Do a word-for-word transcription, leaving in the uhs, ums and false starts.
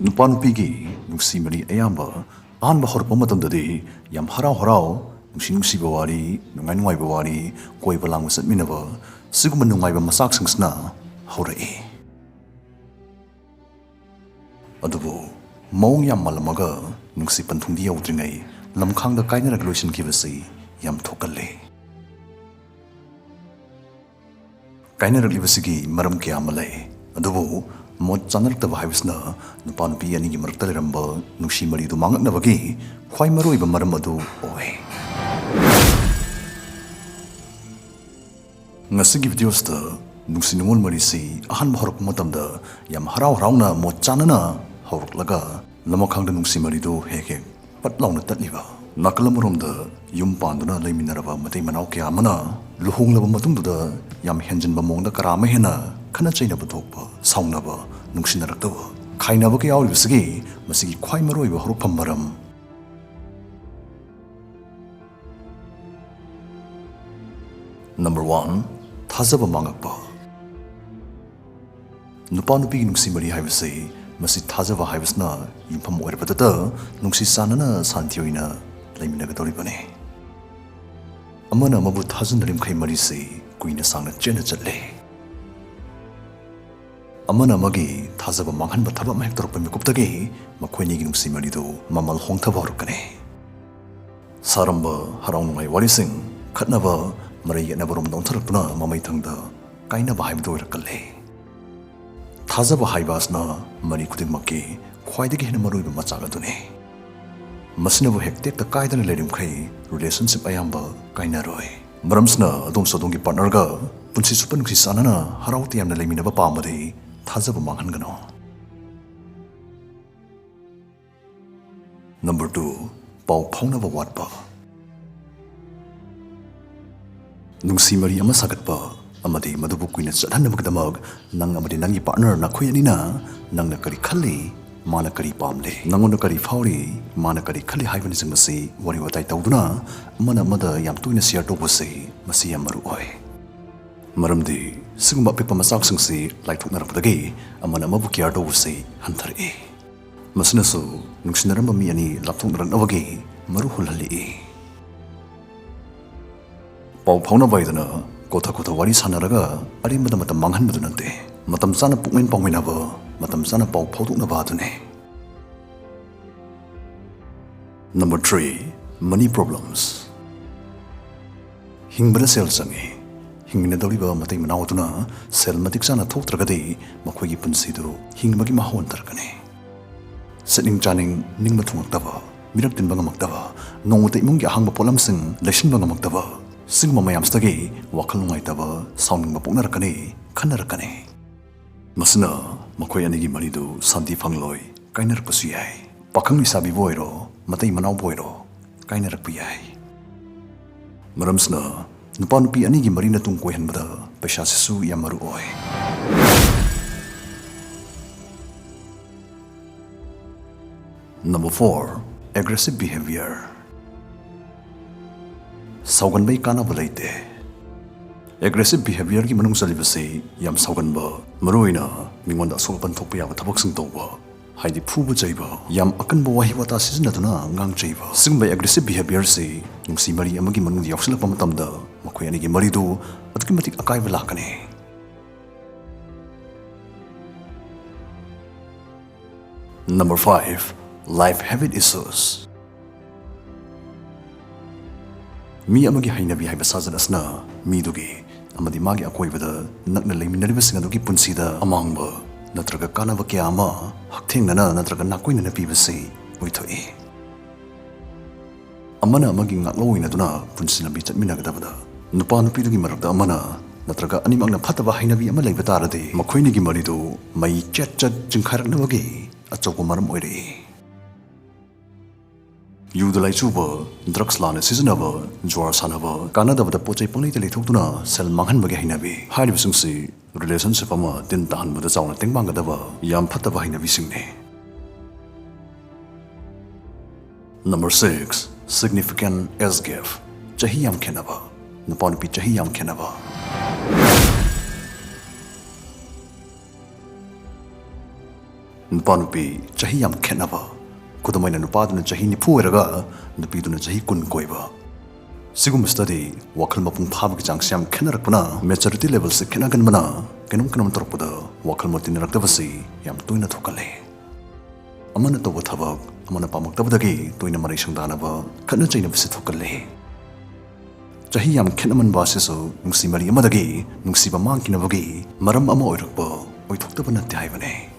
ꯅꯨꯄꯥ ꯅꯨꯄꯤꯒꯤ ꯅꯨꯡꯁꯤ ꯃꯔꯤ ꯑꯌꯥꯝꯕ ꯑꯍꯥꯟꯕ ꯍꯧꯔꯛꯄ ꯃꯇꯝꯗꯗꯤ ꯌꯥꯝ ꯍꯔꯥꯎ ꯍꯔꯥꯎ, ꯅꯨꯡꯁꯤ ꯅꯨꯡꯁꯤꯕ ꯋꯥꯔꯤ, ꯅꯨꯡꯉꯥꯏ ꯅꯨꯡꯉꯥꯏꯕ ꯋꯥꯔꯤ, ꯀꯣꯏꯕ ꯂꯥꯡꯕ ꯆꯠꯃꯤꯟꯅꯕ, ꯁꯤꯒꯨꯝꯕ ꯅꯨꯡꯉꯥꯏꯕ ꯃꯆꯥꯛꯁꯤꯡꯁꯤꯅ ꯍꯧꯔꯛꯏ꯫ ꯑꯗꯨꯕꯨ ꯃꯑꯣꯡ ꯌꯥꯝ ꯃꯥꯜꯂꯝꯃꯒ ꯅꯨꯡꯁꯤ ꯄꯟꯊꯨꯡꯗꯤ ꯌꯧꯗ꯭ꯔꯤꯉꯩ ꯂꯝꯈꯥꯡꯗ ꯀꯥꯏꯅꯔꯒ ꯂꯣꯏꯁꯤꯟꯈꯤꯕꯁꯤ ꯌꯥꯝ ꯊꯣꯛꯀꯜꯂꯤ꯫ ꯀꯥꯏꯅꯔꯛꯂꯤꯕꯁꯤꯒꯤ ꯃꯔꯝ ꯀꯌꯥ ꯑꯃ ꯂꯩ, ꯑꯗꯨꯕꯨ ꯃꯣꯠ ꯆꯥꯅꯔꯛꯇꯕ ꯍꯥꯏꯕꯁꯤꯅ ꯅꯨꯄꯥ ꯅꯨꯄꯤ ꯑꯅꯤꯒꯤ ꯃꯔꯛꯇ ꯂꯩꯔꯝꯕ ꯅꯨꯡꯁꯤ ꯃꯔꯤꯗꯨ ꯃꯥꯡꯉꯛꯅꯕꯒꯤ ꯈ꯭ꯋꯥꯏ ꯃꯔꯨꯑꯣꯏꯕ ꯃꯔꯝ ꯑꯗꯨ ꯑꯣꯏ꯫ ꯉꯁꯤꯒꯤ ꯚꯤꯗꯤꯑꯣꯁꯤꯗ ꯅꯨꯡꯁꯤ ꯅꯨꯡꯉꯣꯜ ꯃꯔꯤꯁꯤ ꯑꯍꯥꯟꯕ ꯍꯧꯔꯛꯄ ꯃꯇꯝꯗ ꯌꯥꯝ ꯍꯔꯥꯎ ꯍꯔꯥꯎꯅ ꯃꯣꯠ ꯆꯥꯅꯅ ꯍꯧꯔꯛꯂꯒ ꯂꯃꯈꯥꯡꯗ ꯅꯨꯡꯁꯤ ꯃꯔꯤꯗꯨ ꯍꯦꯛ ꯍꯦꯛ ꯄꯠ ꯂꯥꯎꯅ ꯇꯠꯂꯤꯕ, ꯅꯥꯀꯜ ꯑꯃꯔꯣꯝꯗ ꯌꯨꯝ ꯄꯥꯟꯗꯨꯅ ꯂꯩꯃꯤꯟꯅꯔꯕ ꯃꯇꯩ ꯃꯅꯥꯎ ꯀꯌꯥ ꯑꯃꯅ ꯂꯨꯍꯣꯡꯂꯕ ꯃꯇꯨꯡꯗꯨꯗ ꯌꯥꯝ ꯍꯦꯟꯖꯤꯟꯕ ꯃꯑꯣꯡꯗ ꯀꯔꯥ ꯑꯃ ꯍꯦꯟꯅ ꯈꯠꯅ ꯆꯩꯅꯕ ꯊꯣꯛꯄ, ꯁꯥꯎꯅꯕ, ꯅꯨꯡꯁꯤꯅꯔꯛꯇꯕ, ꯈꯥꯏꯅꯕ ꯀꯌꯥ ꯌꯥꯎꯔꯤꯕꯁꯤꯒꯤ ꯃꯁꯤꯒꯤ ꯈ꯭ꯋꯥꯏ ꯃꯔꯨꯑꯣꯏꯕ ꯍꯧꯔꯛꯐꯝ ꯃꯔꯝ꯫ ꯅꯝꯕꯔ ꯋꯥꯟ, ꯊꯥꯖꯕ ꯃꯥꯡꯉꯛꯄ꯫ ꯅꯨꯄꯥ ꯅꯨꯄꯤꯒꯤ ꯅꯨꯡꯁꯤ ꯃꯔꯤ ꯍꯥꯏꯕꯁꯤ, ꯃꯁꯤ ꯊꯥꯖꯕ ꯍꯥꯏꯕꯁꯤꯅ ꯌꯨꯝꯐꯝ ꯑꯣꯏꯔꯕꯗꯇ ꯅꯨꯡꯁꯤ ꯆꯥꯟꯅꯅ ꯁꯥꯟꯇꯤ ꯑꯣꯏꯅ ꯂꯩꯃꯤꯟꯅꯒꯗꯧꯔꯤꯕꯅꯤ꯫ ꯑꯃꯅ ꯑꯃꯕꯨ ꯊꯥꯖꯅꯔꯤꯃꯈꯩ ꯃꯔꯤꯁꯤ ꯀꯨꯏꯅ ꯁꯥꯡꯅ ꯆꯦꯠꯅ ꯆꯠꯂꯤ꯫ ꯑꯃꯅ ꯑꯃꯒꯤ ꯊꯥꯖꯕ ꯃꯥꯡꯍꯟꯕ ꯊꯕꯛ ꯑꯃ ꯍꯦꯛ ꯇꯧꯔꯛꯄ ꯃꯤꯀꯨꯞꯇꯒꯤ ꯃꯈꯣꯏꯅꯤꯒꯤ ꯅꯨꯡꯁꯤ ꯃꯔꯤꯗꯨ ꯃꯃꯜ ꯍꯣꯡꯊꯕ ꯍꯧꯔꯛꯀꯅꯤ꯫ ꯁꯥꯔꯝꯕ ꯍꯔꯥꯎ ꯅꯨꯡꯉꯥꯏ ꯋꯥꯔꯤꯁꯤꯡ ꯈꯠꯅꯕ, ꯃꯔꯩ ꯌꯦꯠꯅꯕꯔꯣꯝꯗ ꯑꯣꯟꯊꯔꯛꯇꯨꯅ ꯃꯃꯩꯊꯪꯗ ꯀꯥꯏꯅꯕ ꯍꯥꯏꯕꯗꯨ ꯑꯣꯏꯔꯛꯀꯜꯂꯤ꯫ ꯊꯥꯖꯕ ꯍꯥꯏꯕ ꯑꯁꯤꯅ ꯃꯔꯤ ꯈꯨꯗꯤꯡꯃꯛꯀꯤ ꯈ꯭ꯋꯥꯏꯗꯒꯤ ꯍꯦꯟꯅ ꯃꯔꯨꯑꯣꯏꯕ ꯃꯆꯥꯛ ꯑꯗꯨꯅꯤ꯫ ꯃꯁꯤꯅꯕꯨ ꯍꯦꯛ ꯇꯦꯛꯇ ꯀꯥꯏꯗꯅ ꯂꯩꯔꯤꯃꯈꯩ ꯔꯤꯂꯦꯁꯟꯁꯤꯞ ꯑꯌꯥꯝꯕ ꯀꯥꯏꯅꯔꯣꯏ꯫ ꯃꯔꯝꯁꯤꯅ ꯑꯗꯣꯝꯁꯨ ꯑꯗꯣꯝꯒꯤ ꯄꯥꯔꯠꯅꯔꯒ ꯄꯨꯟꯁꯤ ꯆꯨꯞꯄ ꯅꯨꯡꯁꯤ ꯆꯥꯟꯅꯅ ꯍꯔꯥꯎ ꯇꯌꯥꯝꯅ ꯂꯩꯃꯤꯟꯅꯕ ꯄꯥꯝꯕꯗꯤ ꯊꯥꯖꯕ ꯃꯥꯡꯍꯟꯒꯅꯨ꯫ ꯅꯝꯕꯔ ꯇꯨ, ꯄꯥꯎ ꯐꯥꯎꯅꯕ ꯋꯥꯠꯄ꯫ ꯅꯨꯡꯁꯤ ꯃꯔꯤ ꯑꯃ ꯁꯥꯒꯠꯄ ꯑꯃꯗꯤ ꯃꯗꯨꯕꯨ ꯀꯨꯏꯅ ꯆꯠꯍꯟꯅꯕꯒꯤꯗꯃꯛ ꯅꯪ ꯑꯃꯗꯤ ꯅꯪꯒꯤ ꯄꯥꯔꯠꯅꯔ ꯅꯈꯣꯏ ꯑꯅꯤꯅ ꯅꯪꯅ ꯀꯔꯤ ꯈꯜꯂꯤ, ꯃꯥꯅ ꯀꯔꯤ ꯄꯥꯝꯂꯤ, ꯅꯪꯉꯣꯟꯗ ꯀꯔꯤ ꯐꯥꯎꯔꯤ, ꯃꯥꯅ ꯀꯔꯤ ꯈꯜꯂꯤ ꯍꯥꯏꯕꯅꯆꯤꯡꯕꯁꯤ ꯋꯥꯔꯤ ꯋꯥꯇꯥꯏ ꯇꯧꯗꯨꯅ ꯑꯃꯅ ꯑꯃꯗ ꯌꯥꯝ ꯇꯣꯏꯅ ꯁꯤꯌꯔ ꯇꯧꯕꯁꯤ ꯃꯁꯤ ꯌꯥꯝ ꯃꯔꯨ ꯑꯣꯏ꯫ ꯃꯔꯝꯗꯤ ꯁꯤꯒꯨꯝꯕ ꯑꯄꯤꯛꯄ ꯃꯆꯥꯛꯁꯤꯡꯁꯤ ꯂꯥꯏꯊꯣꯛꯅꯔꯛꯄꯗꯒꯤ ꯑꯃꯅ ꯑꯃꯕꯨ ꯀꯤꯌꯥꯔ ꯇꯧꯕꯁꯤ ꯍꯟꯊꯔꯛꯏ꯫ ꯃꯁꯤꯅꯁꯨ ꯅꯨꯡꯁꯤꯅꯔꯝꯕ ꯃꯤ ꯑꯅꯤ ꯂꯥꯞꯊꯣꯛꯅꯔꯛꯅꯕꯒꯤ ꯃꯔꯨ ꯍꯨꯜꯍꯜꯂꯛꯏ꯫ ꯄꯥꯎ ꯐꯥꯎꯅꯕ ꯍꯥꯏꯗꯅ ꯀꯣꯊ ꯀꯣꯊ ꯋꯥꯔꯤ ꯁꯥꯟꯅꯔꯒ ꯑꯔꯦꯝꯕꯗ ꯃꯇꯝ ꯃꯥꯡꯍꯟꯕꯗꯨ ꯅꯠꯇꯦ꯫ ꯃꯇꯝ ꯆꯥꯅ ꯄꯨꯛꯃꯦꯟ ꯄꯥꯎꯃꯤꯟꯅꯕ, ꯃꯇꯝ ꯆꯥꯅ ꯄꯥꯎ ꯐꯥꯎꯗꯣꯛꯅꯕ ꯑꯗꯨꯅꯤ꯫ Number three, money problems. ꯍꯤꯡꯕꯗ ꯁꯦꯜ ꯆꯪꯏ꯫ ꯍꯤꯡꯃꯤꯟꯅꯗꯧꯔꯤꯕ ꯃꯇꯩ ꯃꯅꯥꯎ ꯑꯗꯨꯅ ꯁꯦꯜ ꯃꯇꯤꯛ ꯆꯥꯅ ꯊꯣꯛꯇ꯭ꯔꯒꯗꯤ ꯃꯈꯣꯏꯒꯤ ꯄꯨꯟꯁꯤꯗꯨ ꯍꯤꯡꯕꯒꯤ ꯃꯍꯥꯎ ꯍꯟꯊꯔꯛꯀꯅꯤ꯫ ꯁꯦꯠꯅꯤꯡ ꯆꯥꯅꯤꯡ ꯅꯤꯡꯕ ꯊꯨꯡꯉꯛꯇꯕ, ꯃꯤꯔꯛ ꯇꯤꯟꯕ ꯉꯝꯃꯛꯇꯕ, ꯅꯣꯡꯃꯇ ꯏꯃꯨꯡꯒꯤ ꯑꯍꯥꯡꯕ ꯄꯣꯠꯂꯝꯁꯤꯡ ꯂꯩꯁꯤꯟꯕ ꯉꯝꯃꯛꯇꯕ, ꯁꯤꯒꯨꯝꯕ ꯃꯌꯥꯝꯁꯤꯗꯒꯤ ꯋꯥꯈꯜ ꯅꯨꯡꯉꯥꯏꯇꯕ, ꯁꯥꯎꯅꯤꯡꯕ ꯄꯣꯛꯅꯔꯛꯀꯅꯤ, ꯈꯟꯅꯔꯛꯀꯅꯤ꯫ ꯃꯁꯤꯅ ꯃꯈꯣꯏ ꯑꯅꯤꯒꯤ ꯃꯔꯤꯗꯨ ꯁꯥꯟꯇꯤ ꯐꯪꯂꯣꯏ, ꯀꯥꯏꯅꯔꯛꯄꯁꯨ ꯌꯥꯏ꯫ ꯄꯥꯈꯪ ꯂꯩꯁꯥꯕꯤꯕꯨ ꯑꯣꯏꯔꯣ, ꯃꯇꯩ ꯃꯅꯥꯎꯕꯨ ꯑꯣꯏꯔꯣ, ꯀꯥꯏꯅꯔꯛꯄ ꯌꯥꯏ꯫ ꯃꯔꯝꯁꯤꯅ ꯅꯨꯄꯥ ꯅꯨꯄꯤ ꯑꯅꯤꯒꯤ ꯃꯔꯤꯅ ꯇꯨꯡ ꯀꯣꯏꯍꯟꯕꯗ ꯄꯩꯁꯥꯁꯤꯁꯨ ꯌꯥꯝ ꯃꯔꯨ ꯑꯣꯏ꯫ Number four, aggressive behavior. ꯁꯥꯎꯒꯟꯕꯒꯤ ꯀꯥꯟꯅꯕ ꯂꯩꯇꯦ꯫ Aggressive behaviorꯒꯤ ꯃꯅꯨꯡ ꯆꯜꯂꯤꯕꯁꯤ ꯌꯥꯝ ꯁꯥꯎꯒꯟꯕ, ꯃꯔꯨꯑꯣꯏꯅ ꯃꯤꯉꯣꯟꯗ ꯑꯁꯣꯛ ꯑꯄꯟ ꯊꯣꯛꯄ ꯌꯥꯕ ꯊꯕꯛꯁꯤꯡ ꯇꯧꯕ, ꯍꯥꯏꯗꯤ ꯐꯨꯕ ꯆꯩꯕ, ꯌꯥꯝ ꯑꯀꯟꯕ ꯋꯥꯍꯩ ꯋꯥꯇꯥ ꯁꯤꯖꯤꯟꯅꯗꯨꯅ ꯉꯥꯡ ꯆꯩꯕ꯫ ꯁꯤꯒꯨꯝꯕ aggressive behaviorꯁꯤ ꯅꯨꯡꯁꯤ ꯃꯔꯤ ꯑꯃꯒꯤ ꯃꯅꯨꯡꯗ ꯌꯥꯎꯁꯤꯜꯂꯛꯄ ꯃꯇꯝꯗ ꯃꯈꯣꯏ ꯑꯅꯤꯒꯤ ꯃꯔꯤꯗꯨ ꯑꯗꯨꯛꯀꯤ ꯃꯇꯤꯛ ꯑꯀꯥꯏꯕ ꯂꯥꯛꯀꯅꯤ꯫ Number five, life habit issues. ꯃꯤ ꯑꯃꯒꯤ ꯍꯩꯅꯕꯤ ꯍꯥꯏꯕ ꯁꯥꯖꯠ ꯑꯁꯤꯅ ꯃꯤꯗꯨꯒꯤ ꯑꯃꯗꯤ ꯃꯥꯒꯤ ꯑꯀꯣꯏꯕꯗ ꯅꯛꯅ ꯂꯩꯃꯤꯟꯅꯔꯤꯕꯁꯤꯡ ꯑꯗꯨꯒꯤ ꯄꯨꯟꯁꯤꯗ ꯑꯃꯥꯡꯕ ꯅꯠꯇ꯭ꯔꯒ ꯀꯥꯟꯅꯕ ꯀꯌꯥ ꯑꯃ ꯍꯛꯊꯦꯡꯅꯅ ꯅꯠꯇ꯭ꯔꯒ ꯅꯥꯀꯣꯏꯅꯅ ꯄꯤꯕꯁꯤ ꯑꯣꯏꯊꯣꯛꯏ꯫ ꯑꯃꯅ ꯑꯃꯒꯤ ꯉꯥꯛꯂꯧ ꯑꯣꯏꯅꯗꯨꯅ ꯄꯨꯟꯁꯤ ꯂꯝꯕꯤ ꯆꯠꯃꯤꯟꯅꯒꯗꯕꯗ ꯅꯨꯄꯥ ꯅꯨꯄꯤꯗꯨꯒꯤ ꯃꯔꯛꯇ ꯑꯃꯅ ꯅꯠꯇ꯭ꯔꯒ ꯑꯅꯤꯃꯛꯅ ꯐꯠꯇꯕ ꯍꯩꯅꯕꯤ ꯑꯃ ꯂꯩꯕ ꯇꯥꯔꯗꯤ ꯃꯈꯣꯏꯅꯤꯒꯤ ꯃꯔꯤꯗꯨ ꯃꯩ ꯆꯦꯠ ꯆꯠ ꯆꯤꯡꯈꯥꯏꯔꯛꯅꯕꯒꯤ ꯑꯆꯧꯕ ꯃꯔꯝ ꯑꯣꯏꯔꯛꯏ꯫ ꯌꯨꯗ ꯂꯥꯏꯆꯨꯕ, drugs ꯂꯥꯟꯅ ꯁꯤꯖꯤꯟꯅꯕ, ꯖꯨꯋꯥꯔ ꯁꯥꯟꯅꯕ, ꯀꯥꯟꯅꯗꯕꯗ ꯄꯣꯠ ꯆꯩ ꯄꯪꯂꯩꯗ ꯂꯩꯊꯣꯛꯇꯨꯅ ꯁꯦꯜ ꯃꯥꯡꯍꯟꯕꯒꯤ ꯍꯩꯅꯕꯤ ꯍꯥꯏꯔꯤꯕꯁꯤꯡꯁꯤ relationship ꯑꯃ ꯇꯤꯟ ꯇꯥꯍꯟꯕꯗ ꯆꯥꯎꯅ ꯇꯦꯡꯕꯥꯡꯒꯗꯕ ꯌꯥꯝ ꯐꯠꯇꯕ ꯍꯩꯅꯕꯤꯁꯤꯡꯅꯤ꯫ Number six, significant age gap. ꯆꯍꯤ ꯌꯥꯝ ꯈꯦꯠꯅꯕ꯫ ꯅꯨꯄꯥ ꯅꯨꯄꯤ ꯆꯍꯤ ꯌꯥꯝ ꯈꯦꯠꯅꯕ꯫ ꯅꯨꯄꯥ ꯅꯨꯄꯤ ꯆꯍꯤ ꯌꯥꯝ ꯈꯦꯠꯅꯕ, ꯈꯨꯗꯝ ꯑꯣꯏꯅ ꯅꯨꯄꯥꯗꯨꯅ ꯆꯍꯤ ꯅꯤꯐꯨ ꯑꯣꯏꯔꯒ ꯅꯨꯄꯤꯗꯨꯅ ꯆꯍꯤ ꯀꯨꯟ ꯀꯣꯏꯕ꯫ ꯁꯤꯒꯨꯝꯕꯁꯤꯗꯗꯤ ꯋꯥꯈꯜ ꯃꯄꯨꯡ ꯐꯥꯕꯒꯤ ꯆꯥꯡꯁꯤ ꯌꯥꯝ ꯈꯦꯠꯅꯔꯛꯄꯅ, ꯃꯦꯆꯨꯔꯤꯇꯤ ꯂꯦꯚꯦꯜꯁꯤ ꯈꯦꯠꯅꯒꯟꯕꯅ, ꯀꯩꯅꯣꯝ ꯀꯩꯅꯣꯝ ꯇꯧꯔꯛꯄꯗ ꯋꯥꯈꯜ ꯃꯨꯠ ꯇꯤꯟꯅꯔꯛꯇꯕꯁꯤ ꯌꯥꯝ ꯇꯣꯏꯅ ꯊꯣꯛꯀꯜꯂꯤ꯫ ꯑꯃꯅ ꯇꯧꯕ ꯊꯕꯛ ꯑꯃꯅ ꯄꯥꯝꯃꯛꯇꯕꯗꯒꯤ ꯇꯣꯏꯅ ꯃꯔꯩ ꯁꯪꯗꯥꯅꯕ, ꯈꯠꯅ ꯆꯩꯅꯕꯁꯤ ꯊꯣꯛꯀꯜꯂꯤ꯫ ꯆꯍꯤ ꯌꯥꯝ ꯈꯦꯠꯅꯃꯟꯕ ꯑꯁꯤꯁꯨ ꯅꯨꯡꯁꯤ ꯃꯔꯤ ꯑꯃꯗꯒꯤ ꯅꯨꯡꯁꯤꯕ ꯃꯥꯡꯈꯤꯅꯕꯒꯤ ꯃꯔꯝ ꯑꯃ ꯑꯣꯏꯔꯛꯄ ꯑꯣꯏꯊꯣꯛꯇꯕ ꯅꯠꯇꯦ ꯍꯥꯏꯕꯅꯤ꯫